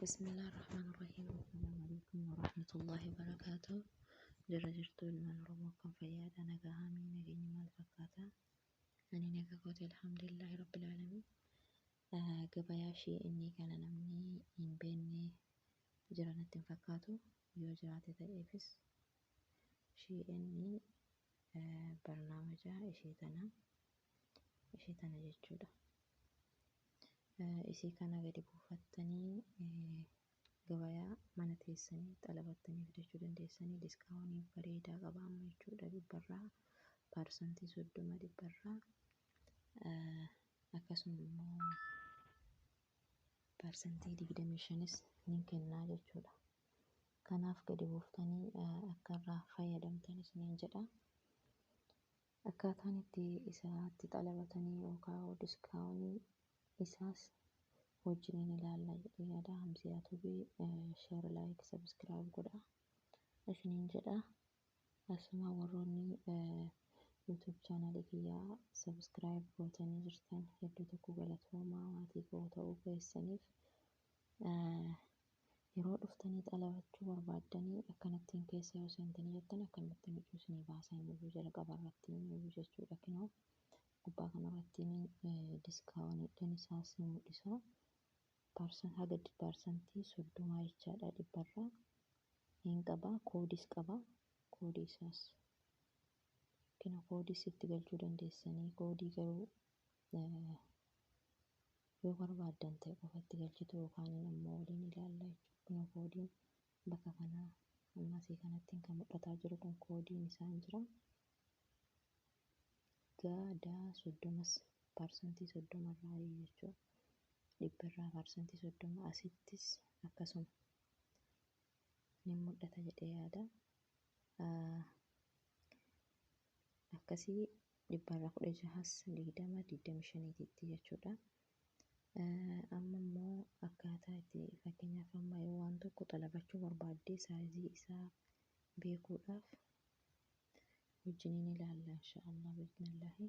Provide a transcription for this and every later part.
Bismillah ar-Rahmaan ar-Rahiim. Assalaamu alaikum warahmatullahi wabarakaatuh. Jirra jirtu ilmaan Oromoo, akkam fayyaadha? Nagaa haamii, nageenyi maal fakkaata? Ani nagaa kooti, alhamdulillahi rabbil aalamiin. Gabayaa SHEIN kana namni hin beekne jira natti hin fakkaatu. Yoo jiraate ta'eefis SHEIN barnaamaja ishee tana jechuudha. Isii kana gadi buufattanii gabayaa mana teessanii xalabattanii fidachuu dandeessanii. Discount bareedaa qaba amma jechuudha, dhibbarraa 30% dhibbarraa, akkasuma immoo 25%s ni kennaa jechuudha. Kanaaf gadi buuftanii akka irraa fayyadamtan isiniin jedha. Akkaataan itti isaatti xalabatanii yookaan discount isaas wajjiniin ilaalla jedhee yaada. Hamziyaa Tubii share, like, subscribe godha isiniin jedha. Asuma warroonni YouTube channelii kiyyaa subscribe gootanii jirtan, hedduu tokko galatoomaa maatii koo ta'uu keessaniif. Yeroo dhuftanii xalabachuu barbaaddanii, akkanattiin keessa yoo seentanii jettan, akkanatti nuti isinii baasan iyyuu jalqaba irratti iyyuu jechuudha. Kinoo gubbaa kanarratti discountiidhaan isaas ni mul'isa. Haga 30% jechaadha dhibbarraa hin qaba. Koodiis qaba. Koodii isaas kina, koodiis itti galchuu dandeessanii. Koodii garuu yoo barbaaddan ta'e qofa itti galchitu yookaan immoo waliin ilaalla jechuudha. Kunoo koodiin bakka kanaa amma asii kanatti kan mul'ataa jiru kun koodiin isaa hin jira. Gaa 30s 30% irraa jechuudha. Dhibbarraa 30% asittis akkasuma ni mul'ata jedhee yaada. Akkasii dhibbarraa 16s, 20, 25titti jechuudha. Amma immoo akkaataa itti, fakkeenyaaf, amma yoo waan tokko xalabachuu barbaadde, size isaa beekuudhaaf wajjiniin ilaalla, inshaallah biiznillaahi.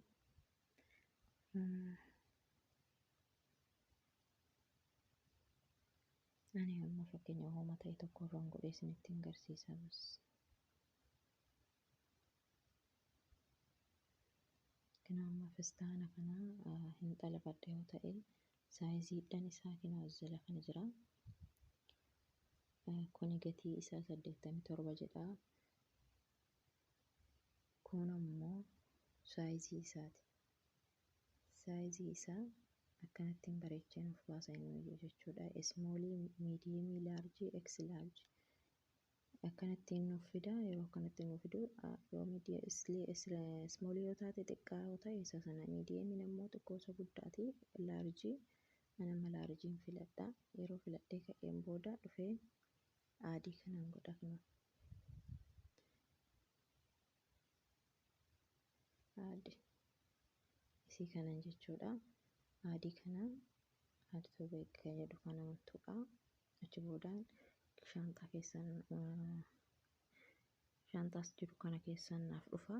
Ani amma fakkeenya hooma ta'e tokko irraan godhee isinitti agarsiisa bas. Kina amma fistaana kana hin xalabadha yoo ta'e, sizeiidhaan isaa kinoo as jala kana jira. Kuni gatii isaa 87 jedha. Kun ammoo size isaati. Size isaa akkanattiin bareechee nuuf baasa inni jechuudha. Small, medium, large, X large akkanattiin nuuf fida. Yeroo akkanatti nuuf fidu, yoo small yoo taate, xiqqaa yoo ta'e isa sana, mediumiin ammoo xiqqoo isa guddaati. Large, ani amma largeiin filadha. Yeroo filadhee ka'een booda dhufee add kanan godha kunoo. Add isii kanan jechuudha. Add kana, add to bag kan jedhu kana tuqa. Achi boodaan shaanxaa keessan, shaanxaas jiru kana keessan naaf dhufa.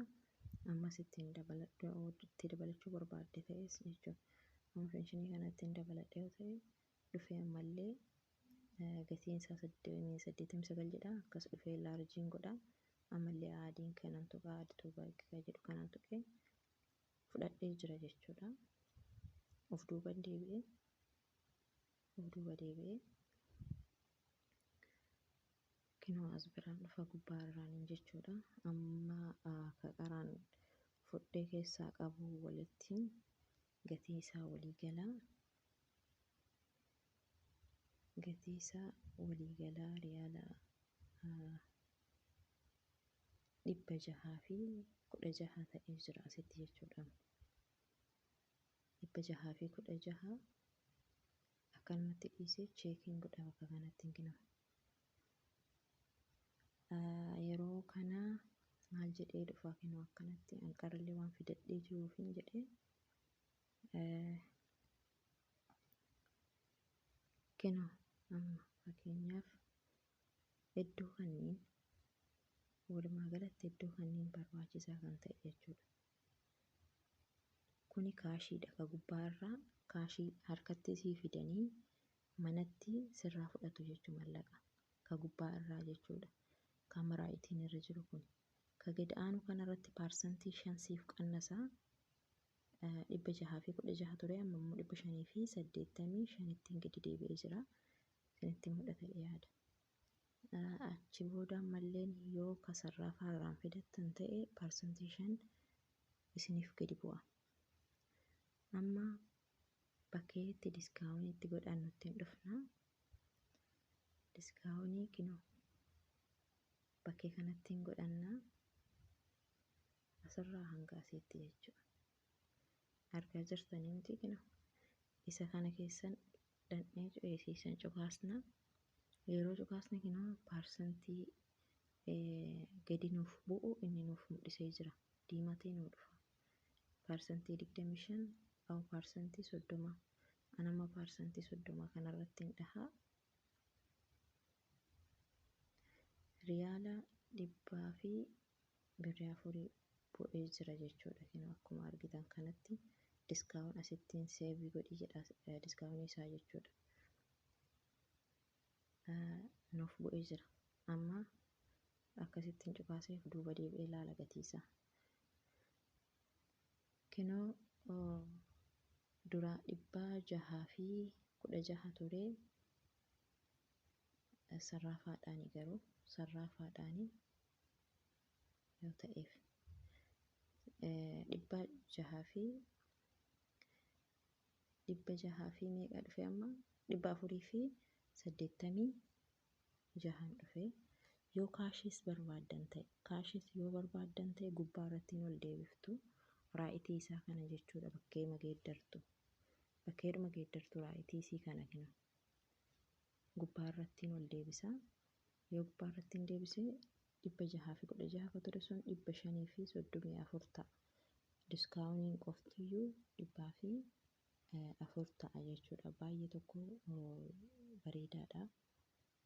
Ammas ittiin dabaladhu, itti dabalachuu barbaadde ta'es jechuudha. Amma finshinii kana ittiin dabaladhe yoo ta'e, dhufee ammallee gatiin isaa 89 jedha. Akkas dhufee largeiin godha. Ammallee addiin kanan tuqa, add to bag kan jedhu kanan tuqee fudhadhee jira jechuudha. Of duuba deebi'ee, of duuba deebi'ee kinoo as biraan dhufa gubbaa irraan jechuudha. Amma ka qaraan fudhee keessaa qabu walitti gatii isaa walii galaa, gatii isaa walii galaa riyaala 616 ta'ee jira asitti jechuudha. 616 akkanumatti dhiisee checkiin godha bakka kanatti hin kennamu. Yeroo kana maal jedhee dhufa? Kennu akkanatti anqarallee waan fidadhee jiruufin jedhee kennu. Amma fakkeenyaaf iddoo kanneen, walumaa galatti iddoo kanneen barbaachisaa kan ta'e jechuudha. Kuni cashiidha, ka gubbaarraa cash harkatti sii fidanii. Manatti sirraa fudhatu jechuu mallaqa. Ka gubbaa irraa jechuudha. Ka maraa'itiin irra jiru kun. Ka gad aanu kanarratti 5% siif qannasaa 616 ture amma immoo 585tti gadi deebi'ee jira. Isinitti mul'ata yaada. Achi booda ammalleen yoo kasarraa faarraan fidattan ta'e 5% isiniif gadi bu'a. Amma bakkeetti discount itti godhannutti hin dhufna. Discount kinoo bakkee kanatti hin godhanna. Asirraa hanga asiitti jechuudha. Argaa jirtanii miti kinoo. Isa kana keessan dhandhee ceesiisan cukaasna. Yeroo cukaasne kinoo paarsantii gadi nuuf bu'u inni nuuf mul'isee jira. Diimatee nuu dhufa. 25% au 30%. Anamma 30% kanarratti hin dhahaa. Riyaala 100 fi birrii 4 bu'ee jira jechuudha. Kinoo akkuma argitan kanatti discount asittiin save godhi jedha discount isaa jechuudha. Nuuf bu'ee jira. Amma akkasittiin cuqaaseef duuba deebi'ee ilaala gatiisaa. Kinoo dura 616 ture sarraafaadhaani garuu sarraafaadhaani yoo ta'eef 600 fi meeqa dhufe amma 486n dhufe. Yoo cash barbaaddan ta'e, cash yoo barbaaddan ta'e gubbaa irratti ol deebiftu raayitii isaa kana jechuudha. Bakkeema geeddartu, bakkeedhuma geeddartu raayitii isii kana kinu gubbaa irratti ol deebisa. Yoo gubbaa irratti hin deebise 616 ka ture sun 534 ta'a. Discountiin qoftiyyuu 104 ta'a jechuudha. Baay'ee tokko bareedaadha.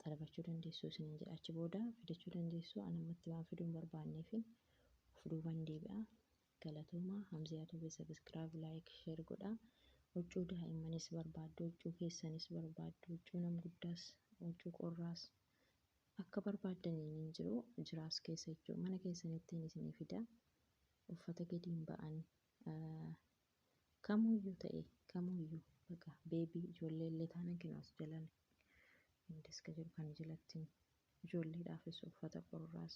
Xalabachuu dandeessu isiniin jedha. Achi booda fidachuu dandeessu. An ammatti waan fiduu hin barbaanneef of duuban deebi'a. Galatoomaa. Hamziyaa Tube subscribe, like, share godha. Huccuu daa'immanis barbaaddu, huccuu keessanis barbaaddu, huccuu nam guddaas, huccuu qorraas akka barbaaddaniin hin jiru jiraas keessa jechuudha. Mana keessanittiin isinii fida. Uffata gadiin ba'an kamuyyuu ta'e kamuyyuu baqa baby ijoollee illee taanan kinoo as jalan indeska jiru kan jalatti ijoolleedhaafis uffata qorraas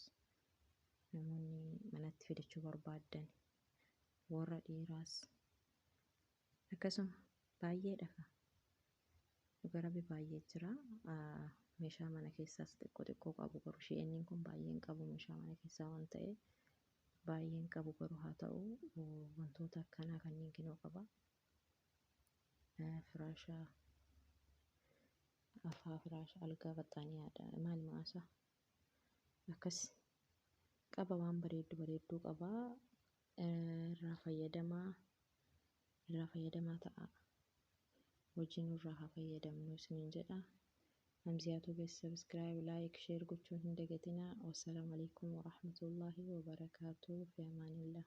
namoonni manatti fidachuu barbaaddan warra dhiiraas akkasuma baay'eedha ka dhuga rabbi baay'ee jira. Meeshaa mana keessaas xiqqoo xiqqoo qabu garuu shi'eenniin kun baay'een qabu meeshaa mana keessaa waan ta'e baay'een qabu garuu haa ta'u wantoota akkanaa kanneen kinoo qaba. Firaasha afaa, firaasha algaa, baxxaaniyaadha maal ma'aasa akkas qaba. Waan bareeddu bareedduu qaba. Irraa fayyadamaa, irraa fayyadamaa ta'a. Wajjin irraa haa fayyadamnu isiniin jedha. Hamziyaa Tube subscribe, like, share gochuun hin dagatinaa. Wassalaamu alaikum warahmatullaahi wabarakaatuh. Fi amaanillah.